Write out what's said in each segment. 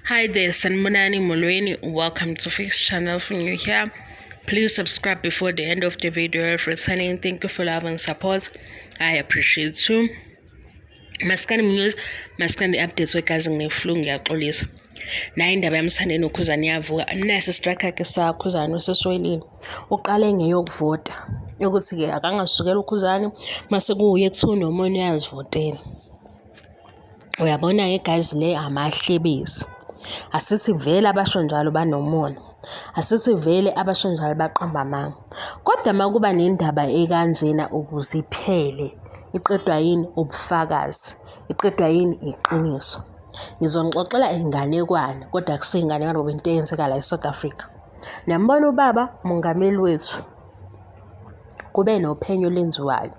Hi there, Sanibonani, Molweni. Welcome to Fix Channel. If you're new here, please subscribe before the end of the video. If returning, thank you for love and support. I appreciate you. Maskandi News, Maskandi updates wegazi ngine-flu, ngiyaxolisa. Nayo indaba yaMthandeni uKhuzani iyavuka. Nasi i-strike ke saKhuzani usesoyilini. Uqale ngeyokuvota. Ukuthi-ke akangasukela uKhuzani mase kuwuye kuthiwa unomona uyazivotela. Uyabona-ke guys, le amahlebezi. Asithi vele abasho njalo banomona. Asithi vele abasho njalo baqamba amanga. Kodwa uma kuba nendaba ekanjena ukuze iphele, iqedwa yini? Ubufakazi. Iqedwa yini? Iqiniso. Ngizonixoxela inganekwane, kodwa akusiyo inganekwane ngoba into eyenzeka la e-South Africa. Niyambona ubaba umongameli wethu, kube nophenyo olwenziwayo.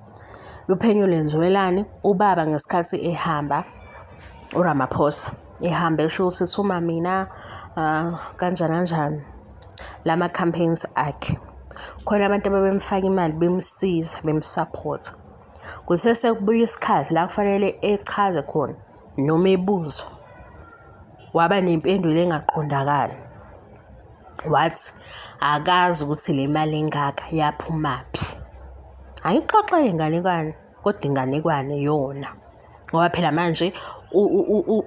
Luphenyo lwenziwelani? Ubaba ngesikhathi ehamba uRamaphosa ehamba esho ukuthi thuma mina, kanjani kanjani lama-campaigns akhe. Khona abantu ababemfaka imali, bemsiza, bem-support. Kuthe sekubuya isikhathi la kufanele echaze khona noma ebuzwa, waba nempendulo engaqondakali. Wathi akazi ukuthi le mali engaka yaphumaphi. Angixoxe inganekwane, kodwa inganekwane yona. Ngoba phela manje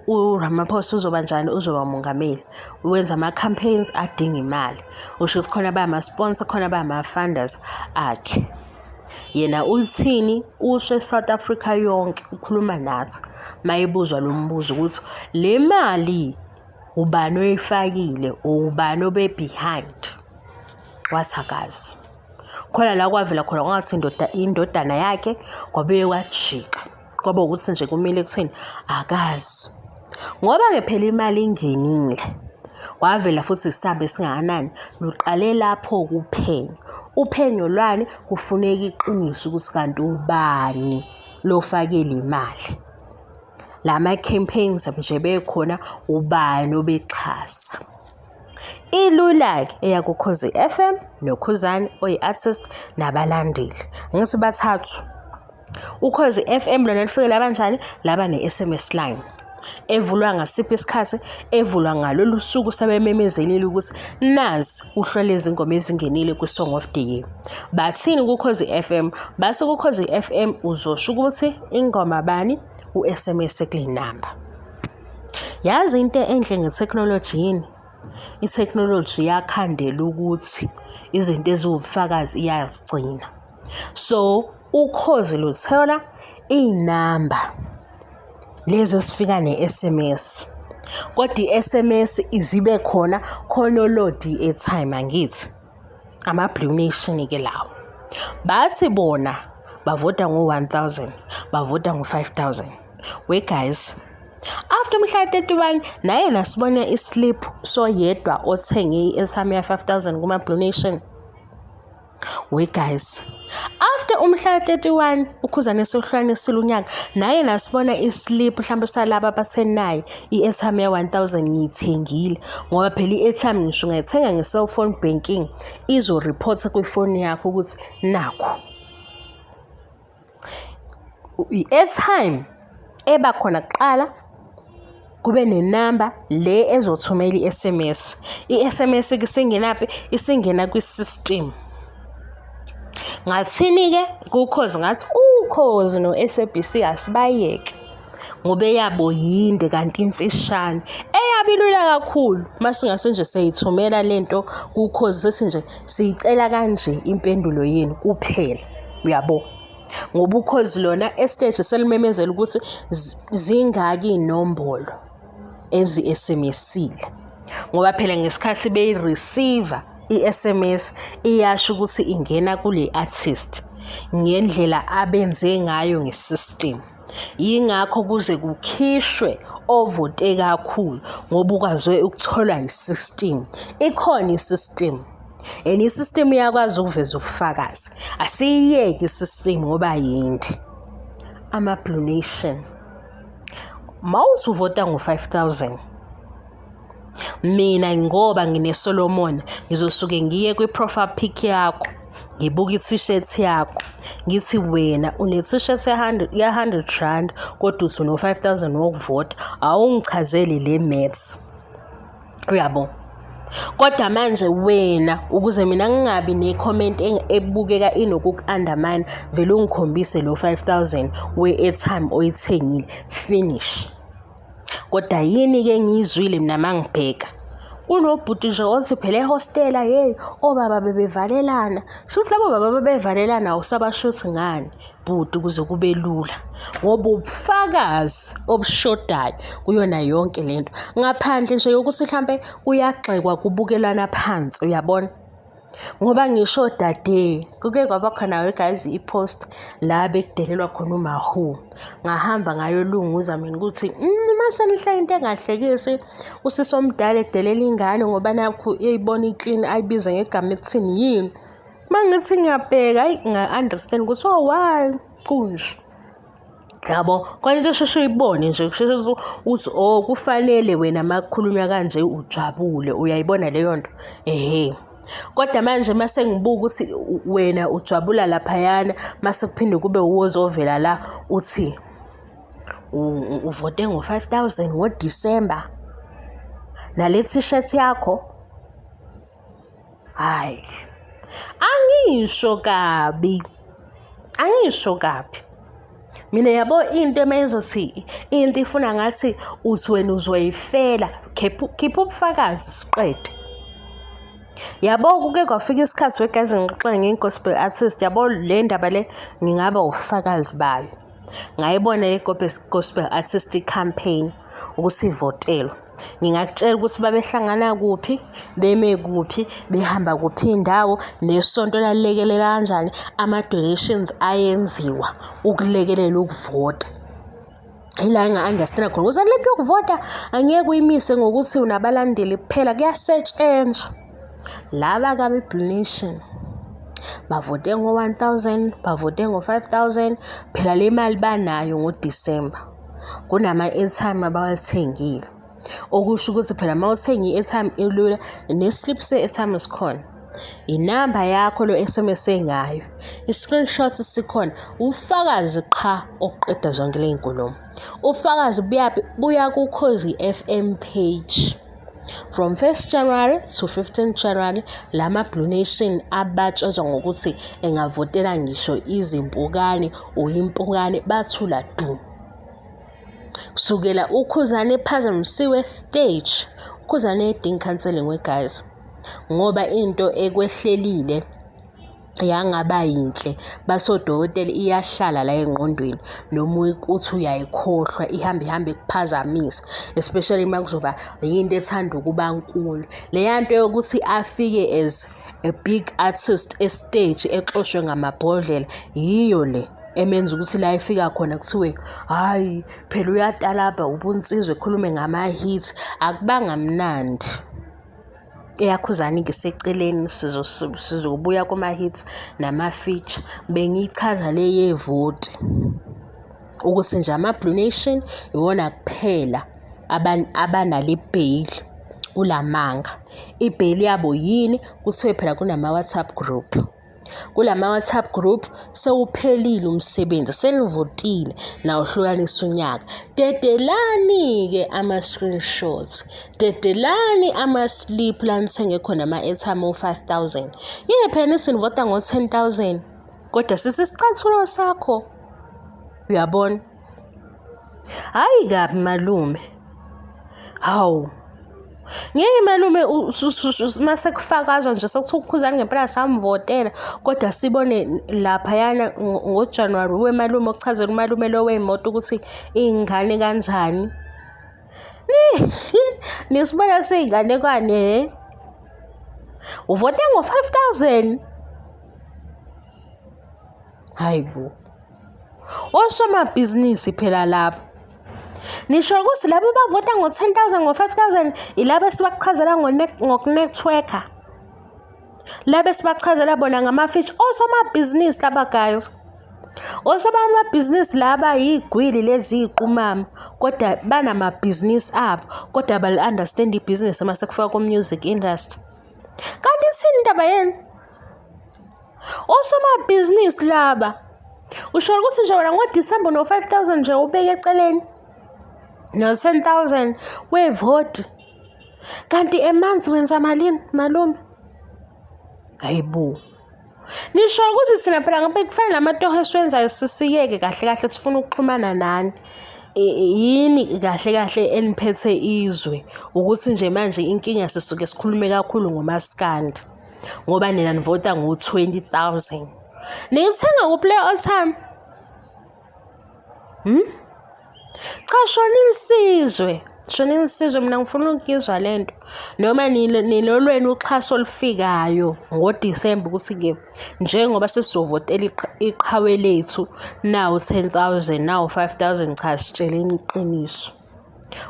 uRamaphosa uzoba njani? Uzoba umongameli. Wenza ama-campaigns adinga imali. Usho ukuthi khona bayama-sponsor, khona bayama-funders akhe. Yena uthini? Usho e-South Africa yonke, ukhuluma nathi mayebuzwa lo mbuzo ukuthi le mali ubani oyifakile, ubani obe-behind? Wathi akazi. Khona la kwavela khona kwangathi indoda indodana yakhe, kwabuye kwajika. Kwaba ukuthi nje kumele kutheni akazi. Ngoba-ke phela imali ingenile, kwavela futhi isamba esingakanani, luqale lapho kuphenyo. Uphenyo lwani? Kufuneka iqiniso ukuthi kanti ubani lofake le mali. Lama-campaigns nje bekhona, ubani obexhasa. Ilula-ke eyakuKhozi FM noKhuzani oyi-artist nabalandeli. Angithi bathathu. Ukhozi FM lona lifike laba njani? Laba ne-SMS line. Evulwa ngasiphi isikhathi? Evulwa ngalolu suku sebememezelile ukuthi nazi uhlu lezingoma ezingenile kwi-Song of the Year. Bathini kuKhozi FM? Base kuKhozi FM uzosho ukuthi ingoma bani, u-SMS kule namba. Yazi into enhle ngethekhnoloji yini? Ithekhinoloji yakhandela ukuthi izinto eziwubufakazi iyazigcina. So Ukhozi luthola iy'namba lezi ezifika ne-SMS, kodwa i-SMS izibe khona khona olodi i-airtime, angithi? Ama-Blue Nation-ke lawo. Bathi bona bavota ngo-1,000, bavota ngo-5,000. We guys, after mhla 31 naye nasibona i-slip soyedwa othenge i-airtime ya-5,000 kuma-Blue Nation. We guys, after umhla 31 uKhuzani esohlukanisile unyaka, naye nasibona i-slip mhlawumbe salaba abasenayo i-airtime ya-1000 ngiyithengile, ngoba phela i-airtime ngisho ungayithenga nge-cellphone banking izo-report kwifoni yakho ukuthi nakhu. I-airtime eba khona kuqala, kube nenamba le ezothumela i-SMS. I-SMS-ke isingenaphi? Isingena kwi-system. Ngathini-ke kuKhozi? Ngathi uKhozi no-SABC asibayeke ngoba eyabo yinde kanti imfishane. Eyabo ilula kakhulu masingase nje siyayithumela lento kuKhozi, sithi nje siyicela kanje impendulo yenu kuphela, uyabo? Ngoba uKhozi lona esiteji selimemezela ukuthi zingaki iy'nombolo ezi-SMS-ile. Ngoba phela ngesikhathi beyi-receive-a i-SMS iyasho ukuthi ingena kule artist ngendlela abenze ngayo nge-system. Yingakho kuze kukhishwe ovote kakhulu ngoba ukwaze ukutholwa yi-system. Ikhona i-system and i-system iyakwazi ukuveza ubufakazi. Asiyiyeki i-system ngoba yinde. Ama-Blue Nation, mawuthi uvota ngo-5,000, mina ngoba ngine-Solomon ngizosuke ngiye kwi-profile pic yakho, ngibuke i-t-shirt yakho, ngithi wena une-t-shirt ya-R100 kodwa uthi uno-5,000 wokuvota, awungichazeli le maths. Uyabo? Kodwa manje wena ukuze mina ngingabi ne-comment ebukeka inokuku-undermine, vele ungikhombise lo 5000 we-airtime oyithengile, finish. Kodwa yini-ke engiyizwile mina mangibheka? Kunobhuti nje othi phela ehostela yeyi obaba bebevalelana. Shuthi labo baba bebevalelana awusabashuthi ngani bhuti ukuze kube lula. Ngoba ubufakazi obushodayo kuyona yonke lento. Ngaphandle nje yokuthi hlampe kuyagxekwa kubukelana phansi uyabona. Ngoba ngisho dade kuke kwaba khona guys i-post la bekudelelwa khona uMahu. Ngahamba ngayolunguza mina ukuthi uma senihla into engahlekisi usisi omdala edelela ingane ngoba nakhu eyibona i-clean ayibize ngegama ekuthini yini. Uma ngithi ngiyabheka hhayi nga-understand ukuthi oh why kunje. Yabo, khona into esheshe uyibone nje kusheshe uthi oh kufanele wena uma kukhulunywa kanje ujabule uyayibona leyo nto ehhe. Kodwa manje uma sengibuka ukuthi wena ujabula laphayana mase kuphinde kube wuwe ozovela la uthi uvote ngo-5,000 ngoDisemba nale t-shirt yakho. Hhayi, angisho kabi, angisho kabi. Mina yabo into uma izothi into ifuna ngathi uthi wena uzoyifela, khipha ubufakazi siqede. Yabo kuke kwafika isikhathi we-guys ngixoxe nge-gospel artist, yabo le ndaba le ngingaba ufakazi bayo. Ngayibona le gospel artist campaign ukuthi ivotelwe. Ngingakutshela ukuthi babehlangana kuphi, beme kuphi, behamba kuphi indawo, nesonto lalilekelela kanjani, ama-donations ayenziwa ukulekelela ukuvota. Ila enga-understand-a khona ukuthi le nto yokuvota angeke uyimise ngokuthi unabalandeli kuphela, kuyasetshenzwa. Laba-ke abe-Blue Nation bavote ngo-1,000, bavote ngo-5,000, phela le mali banayo ngoDisemba. Kunama-airtime abawathengile. Okusho ukuthi phela uma uthenga i-airtime ilula ne-slip se-airtime sikhona. Inamba yakho lo SMS ngayo, i-screenshot sikhona, ufakazi qha okuqeda zonke ley'nkulumo. Ufakazi buyaphi? Buya kuKhozi F_M page. From 1st January to 15 January, lama Blue Nation abatshazwa ngokuthi engavotela ngisho izimpukane or impukane bathula du. Kusukela uKhuzani ephazamisiwe stage, uKhuzani edinga counseling we guys. Ngoba into ekwehlelile yangaba yinhle basodokotela iyahlala la engqondweni noma uthi uyayikhohlwa ihambe ihambe ikuphazamise especially uma kuzoba yinto ethanda ukuba nkulu. Leya nto yokuthi afike as a big artist esiteji exoshwe ngamabhodlela yiyo le emenza ukuthi la efika khona kuthiwe hhayi phela uyatalabha ubunsizwa ekhulume ngama-hits akubanga mnandi. EyaKhuzani ngiseceleni sizobuya kuma-hits nama-feature. Bengiyichaza le yevoti ukuthi nje ama-Blue Nation iwona kuphela abanale bheyili kulamanga. Ibheyili yabo yini? Kuthiwe phela kunama-WhatsApp group. Kulama-WhatsApp group sewuphelile umsebenzi, senivotile nawuhlukanisa unyaka. Dedelani-ke ama-screenshots, dedelani ama-slip la nithenge khona ama-airtime o-5,000. Ngeke phela nithi nivota ngo-10,000 kodwa sithi isicathulo sakho. Uyabona? Hhayi kabi malume. Hawu. Ngeke malume mase kufakazwa nje sekuthiwa uKhuzani ngempela samvotela kodwa sibone laphayana ngoJanuwari uwe malume ochazela umalume lo wey'moto ukuthi iy'ngane kanjani. Nisibona siyinganekwane he? Uvote ngo-5,000. Hayi bo. Osomabhizinisi phela laba. Nisho ukuthi laba bavota ngo-10,000 ngo-5,000 ilaba esibachazela ngokunetwork-a. Laba esibachazela bona ngama-feature osomabhizinisi laba guys. Osomabhizinisi laba yiy'gwili lezi iy'qumama kodwa banamabhizinisi abo kodwa abali-understand ibhizinisi uma sekufika ku-music industry. Kanti ithini indaba yenu? Osomabhizinisi laba. Usho ukuthi nje wena ngoDisemba no-5,000 nje ubeke eceleni no-10,000 wevoti. Kanti a month wenza malini malume? Hayibo. Nisho ukuthi thina phela ngabe kufanele amatoho esiwenzayo sisiyeke kahle kahle sifuna ukuxhumana nani. Yini kahle kahle eniphethe izwe ukuthi nje manje inkinga sisuke sikhulume kakhulu ngomaskandi ngoba nina nivota ngo-20 000. Niyithenga kuphi le airtime? Cha shona insizwe, shona insizwe mina ngifuna ukuyizwa le nto. Noma ninolwenu uxhaso olufikayo ngoDisemba ukuthi-ke njengoba sesizovotela iqhawe lethu nawu 10,000 nawu 5,000 cha sitsheleni iqiniso.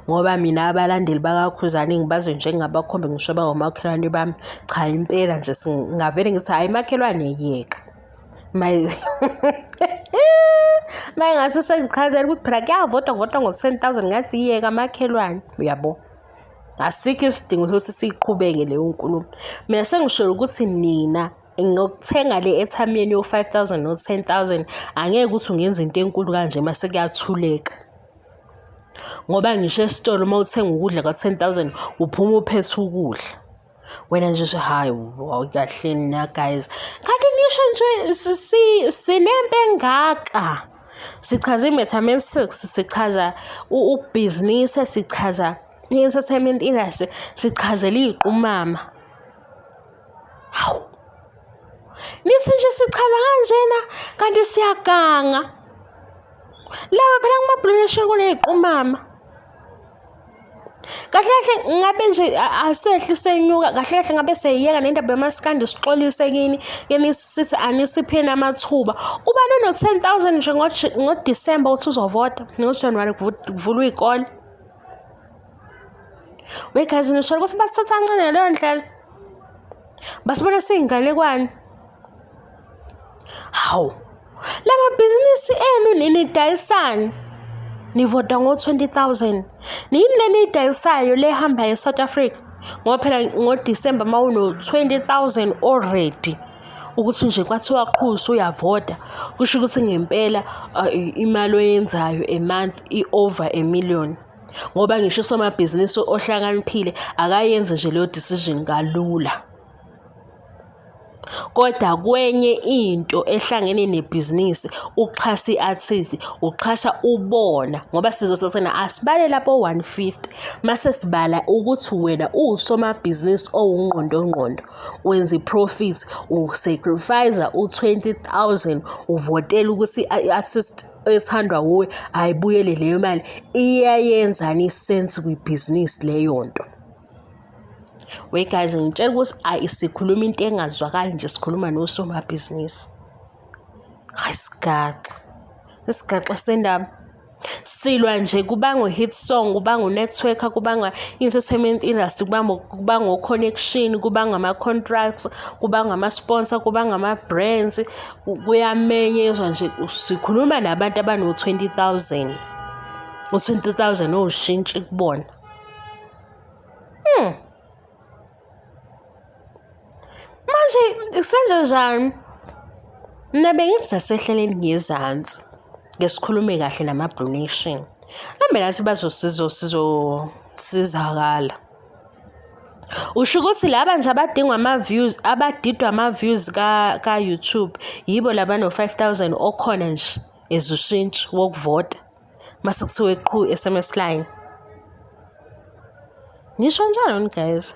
Ngoba mina abalandeli bakaKhuzani ngibazi njengabakhombe ngisho bangomakhelwane bami. Cha impela nje ngingavele ngithi hhayi makhelwane yeka. Mayengase sengichazela ukuthi phela kuyavotwa kuvotwa ngo-10,000 ngathi yeka makhelwane uyabo. Asikho isidingo sokuthi siyiqhubeke leyo nkulumo. Mina sengisholo ukuthi nina ngokuthenga le airtime yenu yo-5,000 no-10,000 angeke ukuthi ungenza into enkulu kanje mase kuyathuleka. Ngoba ngisho esitolo uma uthenga ukudla ka-10,000 uphuma uphethe ukudla. Wena nje hhayi kahleni na guys. Kanti nisho nje sinempi engaka. Sichaza i-mathematics, sichaza ubhizinisi, sichaza i-entertainment industry, sichazela iy'qumama. Hawu! Nithi nje sichaza kanjena kanti siyaganga. Lawa phela kuma-Blue Nation kuney'qumama. Kahle kahle ngabe nje asehli senyuka kahle kahle ngabe seyiyeka nendaba yamaskandi sixolise kini kini sithi anisipheni amathuba. Ubani ono-10,000 nje ngoDisemba uthi uzovota ngoJanuwari kuvulwa iy'kole. We guys nithola ukuthi basithatha kancane ngaleyo ndlela. Basibona siyinganekwane. Hawu. Lamabhizinisi enu nidayisani? Nivota ngo-20,000. Yini le niyidayisayo le ehambayo e-South Africa? Ngoba phela ngoDisemba uma uno-20,000 already ukuthi nje kwathiwa qhu usuyavota kusho ukuthi ngempela imali oyenzayo a month i-over a million. Ngoba ngisho usomabhizinisi ohlakaniphile akayenzi nje leyo decision kalula. Kodwa kwenye into ehlangene nebhizinisi uxhasa i-artist, uxhasa ubona ngoba sizothi thina asibale lapho 150 mase sibala ukuthi wena uwusomabhizinisi owungqondongqondo wenza i-profit u-sacrifice u-20,000 uvotela ukuthi i-artist ethandwa wuwe ayibuyele leyo mali. Iyayenzani i-sense kwibhizinisi leyo nto? We guys ngitshela ukuthi ayi sikhuluma into engazwakali nje sikhuluma nosomabhizinisi. Hayi sigaxa. Isigaxa sendaba. Silwa nje kubangwa hit song, kubangwa network, kubangwa entertainment industry, kubangwa connection, kubangwa ama-contracts, kubangwa ama-sponsor, kubangwa ama-brands, kuyamenyezwa nje sikhuluma nabantu abano-20,000. U-20,000 owushintshi kubona. Manje senze njani? Mina bengithi asehleleni ngezansi. Ke sikhulume kahle nama-Blue Nation. Mhlawumbe nathi sizosizakala. Usho ukuthi laba nje abadingwa ama-views, abadidwa ama-views ka-YouTube, yibo laba no-5,000 okhona nje as ushintshi wokuvota. Mase kuthiwe qhu SMS line. Nisho njalo guys?